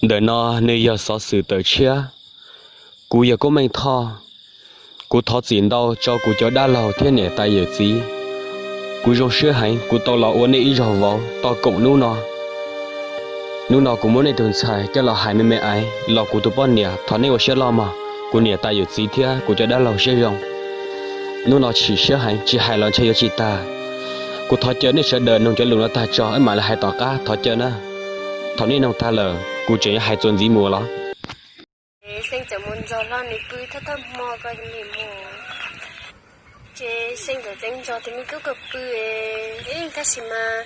Ntawm no nws yog xov xwm tawm tshiab. Kuv yog Koob Meej Thoj. Kuv thov txim ntau rau kuv cov dab laug thiab niam tais yawm txiv. Kuv zoo siab heev kuv tau los ua nej ib zaug vauv tau kaum hnub no. Hnub no kuv muab nej tus ntxhais coj los hais me me aiv los kuv tus poj niam thov nej ua siab loj mog, kuv niam tais yawm txiv thiab kuv cov dab laug siab zoo. Hnub no chim siab heev tsis hais los ntshe yuav tsis tag. Kuv thov caw nej sawv daws noog cov lus no tag tso wb mam li hais tom qab, thov caw na. Thaum nej noog tag lawm kuv tseem yuav hais txuas ntxiv mus los. Xeeb txawm mus nrog hlo nws pw thawj thawj hmo ko mus. Ces Xeeb txawm txeev nrog tus me tub ko pw, tab sis mas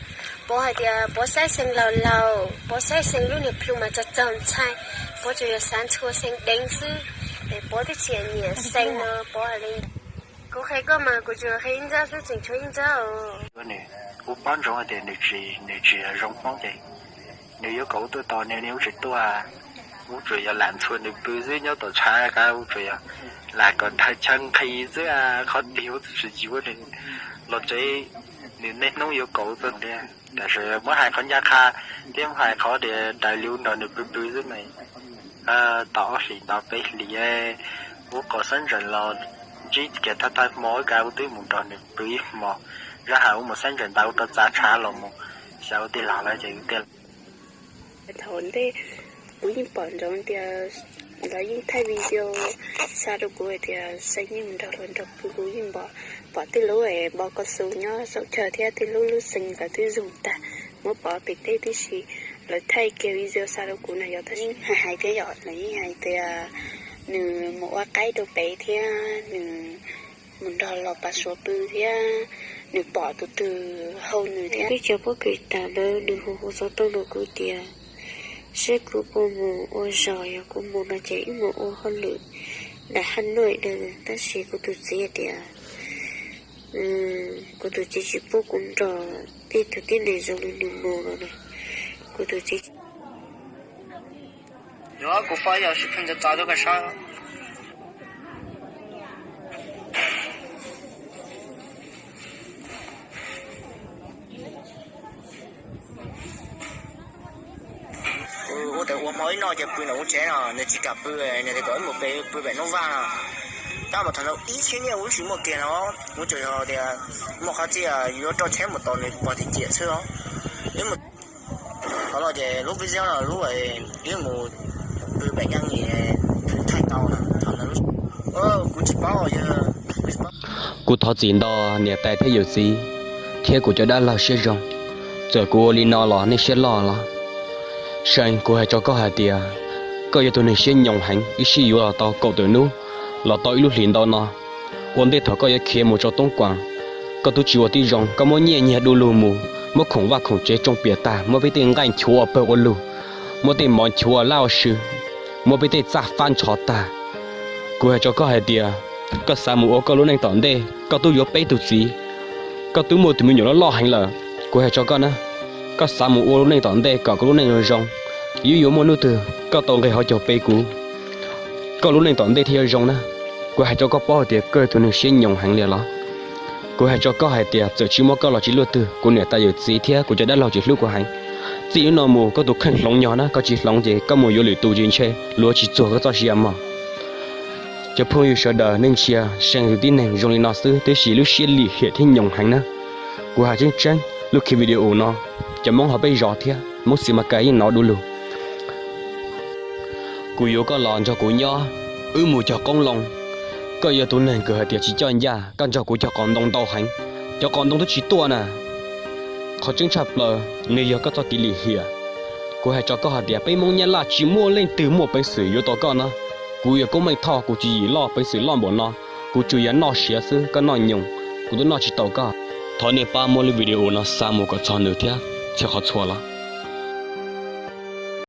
Pov hais tias Pov saib Xeeb laus laus, Pov saib Xeeb lub niag plhu mas txog txog ntxhais, Pov tsuas yog xav ntxhua Xeeb deev xwb. Es Pov twb tsis nyiam Xeeb no Pov hais li. Kuv qhia koj mas kuv tsuas qhia ib ntsab xwb tseem tshuav ib ntsab os. Kuv paub ntsoov hais tias nws tsis, nws tsis zoo Hmoob ces nws yuav kom wb tuaj tos nws, nws yuav tsis tuaj. Wb tsuas yog lam ntxhua nws pw xwb, nyob tom tshav qab wb tsuas yog lam kom ntawg chaw nqhis xwb, qhov twg wb tsis yuav nws los tsev, nws niaj hnub yuav kom wb tuaj tiag. Tiam sis muab hais qhov ncaj qha thiab muab hais qhov tias raws li wb nrog nws pw pw xwb mas tau ob hlis ntau peb hlis, wb qhov xab ntsees los ntsib kiag thawj thawj hmo wb kav wb twb mus nrog nws pw ib hmo. Zaj hais wb mus xab ntsees ntawd wb rov txav tshav los mus xyaw wb tij laug lawm ces wb tij laug. Thaum ntej kuv yeej pom ntsoov tias lawv yeej thaij video xa rau kuv hais tias Xeeb yeej mus nrog luag nrog pw, kuv yeej pom tej lub npo ko xu nyob saum chaw thiab tej lub lub xees lawv twb zug tag, muab pov pem teb tib si. Lawv thaij kiag video xa rau kuv na yog tab sis hais hais thiab yom, lawv yeej hais tias nws mus ua qaib rau pem thiab nws mus nrog los pas suav pw thiab nws pom tus twg hau nws thiab. Peb cov pob kws tas ntawd nws hu hu xov tooj rau kuv tias saib kuv puas mus ua zog, yog kuv mus no ces wb mus ua hauj lwm nram Haj Nuaj na, tab sis kuv tus txiv tias kuv tus txiv tsis pub kuv nrog tej tug tib neeg zoo li nws mus no na. Kuv tus txiv Yuav kuv poj yog sib pheej tso tso lub ka sab. Kuv ua tes ua hmo ib noj ces pw ntawm kuv tsev no, nws tsis kam pw, nws tias kom wb mus pw pem Noob Vaj no. Tab mas thaum ntawd ib txhiab nyiaj kuv tsis muaj kiag no, kuv tsuas yog tias muaj qhov txhia yuav rau tsheb mus tos nws pog tim ciam xwb os. Wb mus, qhov no ces lub video no lub wb mus pw pem Naj Nyim, thaij tau na. Kuv tsis paub, kuv thov txim ntau niam tais thiab yawm txiv thiab kuv cov dab laug siab zoo. Txawm kuv ua li no los nej siab loj los, Seev, kuv hais rau koj hais tias koj yog tus neeg siab nyoos heev, wb sib yuav los tau kaum tawm hnub, los tau ib lub hlis ntau no. Ua ntej thaum koj yuav khiav mus rau Toob Kuam, koj twb tsis ua tib zoo, koj muab nyiaj nyiag du lug mus, muab khoom vaj khoom tsev tsoo piam tag, muab peb tej nqaij nchuav ua pawg ua lug, muab tej mov nchuav ua laj ua sw, muab peb tej txaj fab nrho tag. Kuv hais rau koj hais tias koj xav mus ua koj lub neej tom ntej, koj twb yuav peb tug txiv, koj twb muaj tus me nyuam loj loj heev lawm. Kuv hais rau koj na, koj xav mus ua lub neej tom ntej kom koj lub neej zoo zoo, yeej yuav muaj hnub twg koj tau nqis hauv caug pe kuv, koj lub neej tom ntej thiaj yuav zoo na. Kuv hais rau koj paub hais tias koj yog tus neeg siab nyoos heev li los. Kuv hais rau koj hais tias txawm tsis muaj koj los tsis luaj twg, kuv niam tais yawm txiv thiab kuv cov dab laug tsis hlub kuv heev. Txij hnub no mus koj tus kheej hloov nyog na, koj tsis hloov ces koj mus yuav lwm tus ces ntshe luag tsis txuag koj txoj sia mog. Cov phooj ywg sawv daws nej ntsia, Seev tus tib neeg zoo li no xwb tiam sis lub siab lim hiam thiab nyoos heev na. Kuv hais tseeb tseeb, lub khiv video no cov Hmoob hauv peb zos thiab Hmoob Xis Mas Kas yeej hnov du lug. Kuv yuav koj los nrog kuv nyob, wb mus cog qoob loo. Koj yog tus neeg kws hais tias tsis coj ncaj, koj nrog kuv cog qos ntoo ntau heev, cov qos ntoo twb tsis tuaj na. Qhov tseeb tshaj plaws nws yog koj txoj kev lim hiam. Kuv hais rau koj hais tias peb Hmoob Nyab Laj tsis muaj leej twg muaj peev xwm yuav tau koj na. Kuv yog Koob Meej Thoj, kuv tswv yim loj peev xwm loj npaum no, kuv tsuas yog noj siav xwb, koj noj nyoos, kuv twb noj tsis tau koj. Thov nej pab muab lub video no xa mus kom txog nws thiab txhia qhov txhua los.